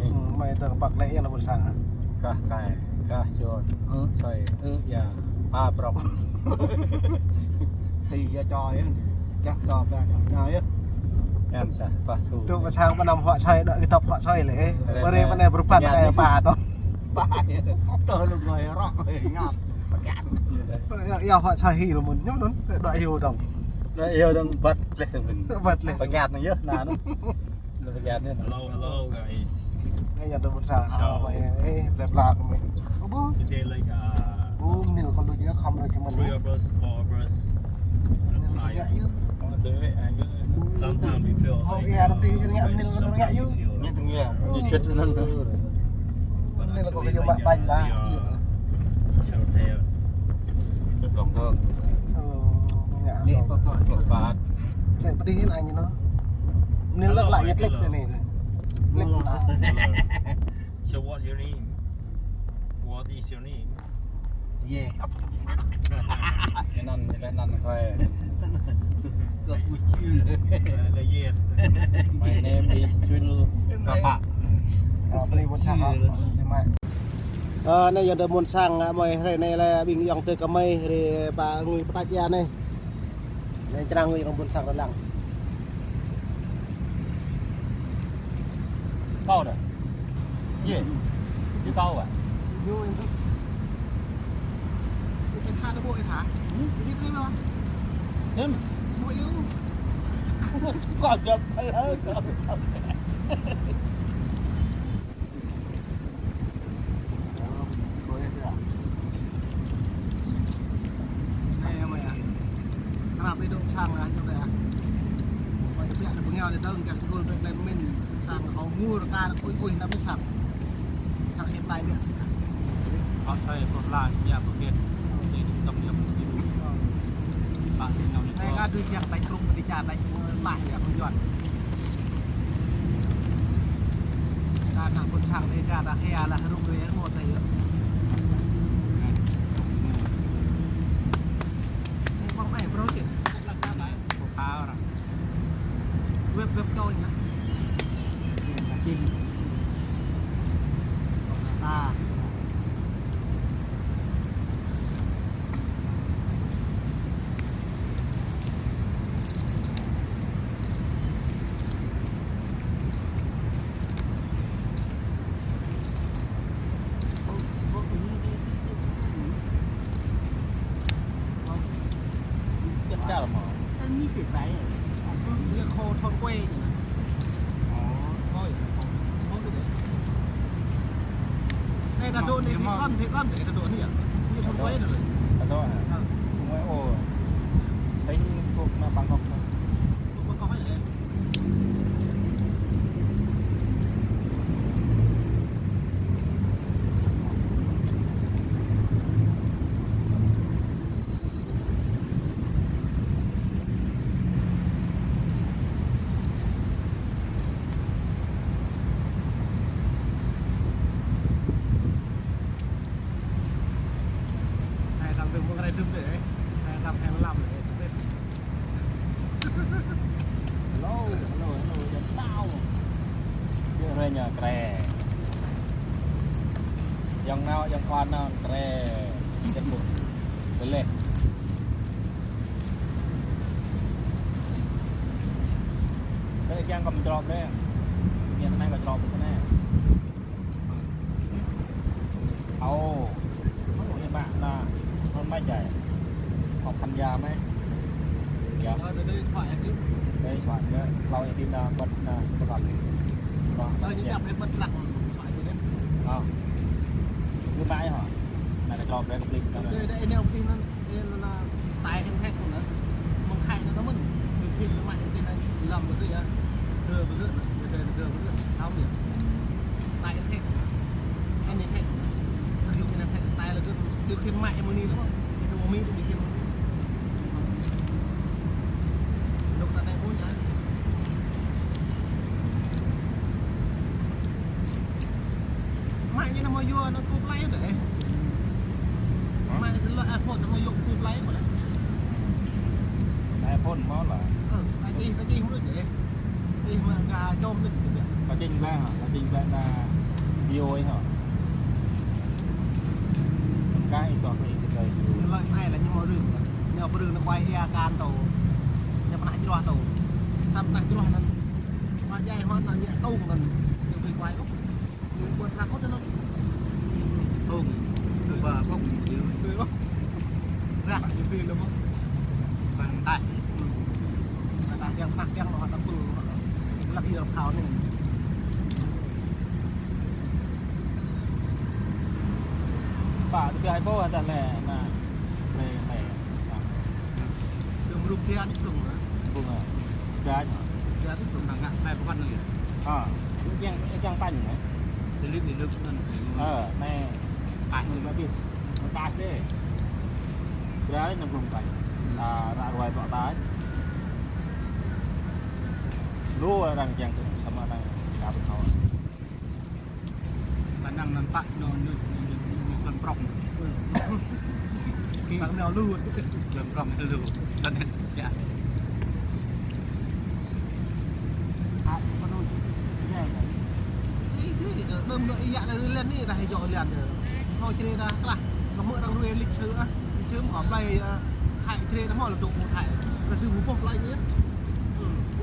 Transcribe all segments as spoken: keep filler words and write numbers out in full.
Ơ, mơi tơ păk lĕ yang ƀôn sang hă? Kah kai, kah čô, ơ, soi, ơ, ia, ba prŏk. Tui ia čô yơh, kah čô ba, ba, ba yơh. Em sa, ba thu. Tơ ƀôn sang ba năm hŏ soi, đŏk kơ tŏp hŏ soi lĕ. Ơ, ƀơi anai, ƀơi anai pơrơpăn kai ba tŏ. Ba yơh, tơ lu ngơi rŏk, ngă, pơgăt. Ia, ia hŏ soi hil mơ̆n, ñu anŭn, đŏk hyu dong. Đŏk hyu dong, băt lĕ sơmin. Băt lĕ. Pơgăt anŭn yơh, anŭn. Hello, hello, guys. Anai yơh, tơ ƀôn sang, so, ah, mơi, ơ, lĕ lăk mơi. Ơ, ƀu. Today, like, uh, ƀu, mil kơ lu jia khăm lĕ kơ mơi. Three of us, four of us. Mil kơ ngă yơh. Sometimes we feel like, uh, stressed. Sometimes we feel like, uh, but actually, like, uh, we are sheltered. Lĕ pơpă. Lĕ pơdih anai ñu. Anai lăk lăk ñu klip anai. Klip. So what your name? What is your name? Yeah. Ñu anăn, ñu anăn kơi. Kơ Pu Chil. Yes. My name is Chul Kapa. Ơ, anai yơh tơ ƀôn sang, ơ, mơi hrơi anai lĕ ƀing ayŏng adơi kơ mơi hrơi ba ngui pơtač ia anai. Anai črang ngui rŏng ƀôn sang lăng. Pao dah. Ye. Ye pao ah. Yo, yo. Ye tha tơ ƀuh ye tha. Hmm? Ye đi plei mơ̆n. Hnơ̆m. Ƀuh ye. Kơ jăp. Anai mơi ah. Krăp ih dŏ sang lah ñu đah. Mơi ih biă anai pơngiao anai dơ̆ng, kiăng kơ gul bĕ klem mĭn. Sang hŏ ngur kar ui ui anăp ih sang. Sang hiep lai biă. Hŏ thơi pơblang, ia pơbiĕt. Anai dŏ tơm ia pơbiĕt. Anai kơ dui kiăng tač krŭng, kơ dui kiăng tač lah ia pơjuăt. Kơ anăp ƀôn sang anai kơ dah hia lah rŭng rui mơ̆t anai yơh. Anai ƀơ̆ng anai, bro, sih. Ƀơ̆ng phao. Web, web kơ ñu. Anai kơ čin. Ƀơ̆ng ta. Chắc chắn mà. Ăn như kiểu cái này. Ăn như khô thon quê nhỉ? Ơ, thôi, thôi được đấy. Ê, ta đổ này thì con, thì con để ta đổ nhỉ? Như thon quê rồi. Ta đổ hả? Ờ. Thon quê, ồ. Thấy thuốc nó bằng ngọc thôi. Thuốc bằng ngọc ấy. Hai trăm tư mông rai đứt đấy. Hai trăm hai mươi lăm đấy. Hello, hello, hello, dăm tao. Yơh, rơi nhờ kre. Yang nao, yang khoan nao, kre. Chết bụi. Bê lê. Thế kiăng kơ mơ̆n drop lê. Kiăng anai kơ drop lê anai. Ơ. Ơ, anai mă anai. Anŭn mă jai. Hŏk khăn ya mă. Ya. Ơ, tơ tơ điện thoại hă? Tơ điện thoại hă? Hlâo anai anai bật anai, bật. Ơ, ñu ñăp anai bật lăng điện thoại anai. Ơ. Kơ mă hă? Anai kơ drop lê kơ plĭ. Tơ tơ điện thoại anai. Ê, anŭn anŭn, tai hĕn hĕn anŭn. Mơ̆ng khai anŭn mơ̆n. Mơ̆ng khai anŭn mă anŭn lăm bơdơi yơh. Dơ bơdơi anŭn, bơdơi dơ bơdơi. Thâo yơh. Tai hĕn hĕn. Hĕn hĕn. Ơ, yua hĕn hĕn tai lĕ gơ̆. Yua hĕn mă mơ̆ng anai lăm. Yua mă mơ̆ng anai. Yua tai hĕn hĕn. Mă ñu anŭn mơ̆ yua anŭn kơ plei đơi. Hă? Mă anŭn lŏ iPhone anŭn mơ̆ yua kơ plei mơ̆ lĕ. iPhone mơ̆ lă. Ơ, tai čih, tai čih mơ̆ đơi. Čih mă gah čom đơi. Có chính bác hả? Có chính bác là video ấy hả? Cái đó phải cái thời. Ñu lơi mai là ñu mă rưng. Ñu mă rưng ñu kuai ia kan tơ. Ñu pơnah jruah tơ. Samơ̆ pơnah jruah anŭn. Kuai jai hmâo anŭn ñu tŭng anŭn. Ñu ƀu kuai ôh. Ñu kuai rakot anŭn. Tŭng. Ba bok. Rah. Ñu ƀu lơ̆m. Pơnah tai. Pơnah tai yang pah yang lŏ ta pul. Lăk ia phao anai. Pă, tơbiă hai pô hă tah lĕ, anai. Lĕ, lĕ. Tơm lŭk dia ni tơm, hă? Tơm, hă? Dia ni. Dia ni tơm. Ngă, ngă, anai pơkŏn anai. Hă, yang, yang tanh, hă? Di lŭk, di lŭk, anai. Ơ, anai. Tah, anai. Tah dih. Dia ni tơm tanh. Anai, ră ruai tŏ tah. Lu arăng yang tơm, samơ̆ arăng kăp thâo. Kơnang anŭn pă ñu, ñu, ñu, ñu, ñu kơnprŏng. Kơnang ñu lu. Kơnprŏng ñu lu. Kơnang ñu. Hă, kơnang ñu. Ih, ih, đơm ñu ia anai lĕ anai dah jŏ lĕ anai. Ñu čơđai dah klah. Kơmơi arăng ruai lĕ čơ ah. Čơ mơ̆ plai ah. Thái jrê anai hmâo lŏ dŏ mơ̆ Thái. Ră dư mơ̆ boh plai anai.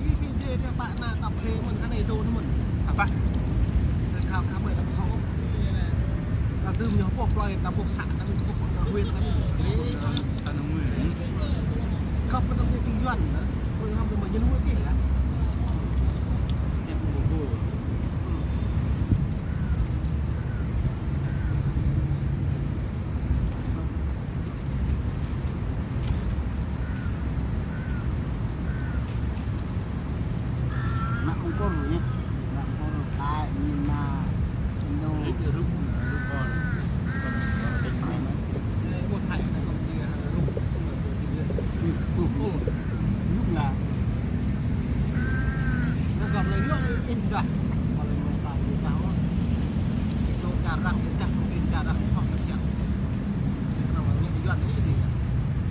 Ih, ki jrê dia pă anai tăp hê mơ̆n, anai dŏ anai mơ̆n. Apa? Khao khao mơ̆ tăp hô. Ră dư mơ̆ boh plai tăp boh să anai mơ̆n, boh plai huyện anai mơ̆n. Anai mơ̆n. Kăp anai mơ̆n ti Yuan anai. Ôi, hăm mơ̆n ñu nuai kih lah. Mă mơ̆ng kôr ñu. Mă mơ̆ng kôr, Thái, Myanmar, Indo. Rŭk, rŭk, rŭk kôr. Rŭk kôr. Rŭk lah. Nó gom lại nó in ra. Kalau nó sao thì sao. Itu jarang, udah mungkin jarang, oh, kasihan. Kalau ini Yuan ini dia.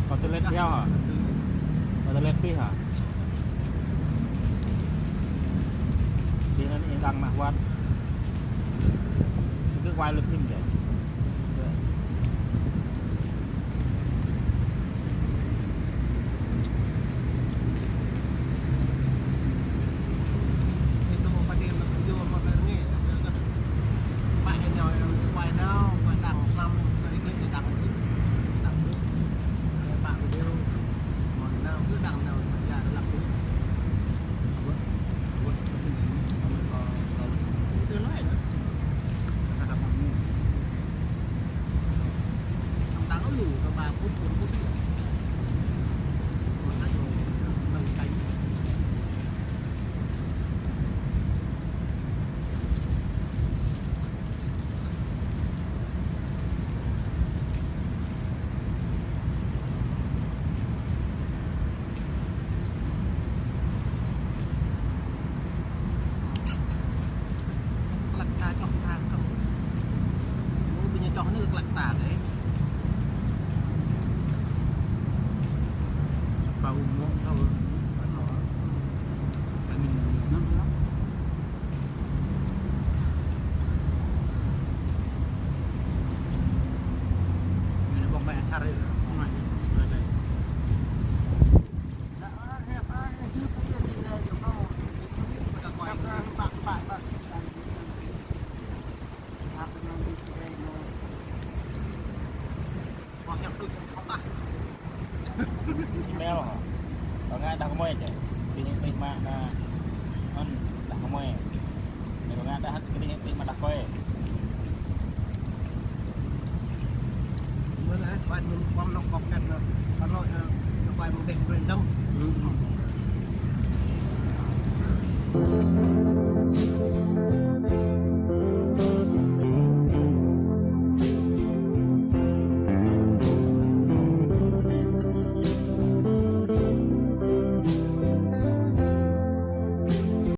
Kau terlihat dia, ha? Kau terlihat dia, ha? Đi nó đang mă quát. Cứ quay lướt phim vậy. Klăk ta čŏh ta čŏh. Ơ, ƀing ñu čŏh anai klăk ta dih. Pă ƀu mơ̆ng thâo. Pă nŏ. Pă min nŏ. Email hả? Rơngai đah kơmơi čơ. Kơdih hĭ tih mă anŭn đah kơmơi. Rơngai đah hĭ kơdih hĭ tih mă đah kơmơi. Mơ̆n ah, ƀai mơ̆n pom nŏk kŏk kĕt nŏk. Kơnơ̆, ơ, ƀai mơ̆n dêh brên dơ̆ng.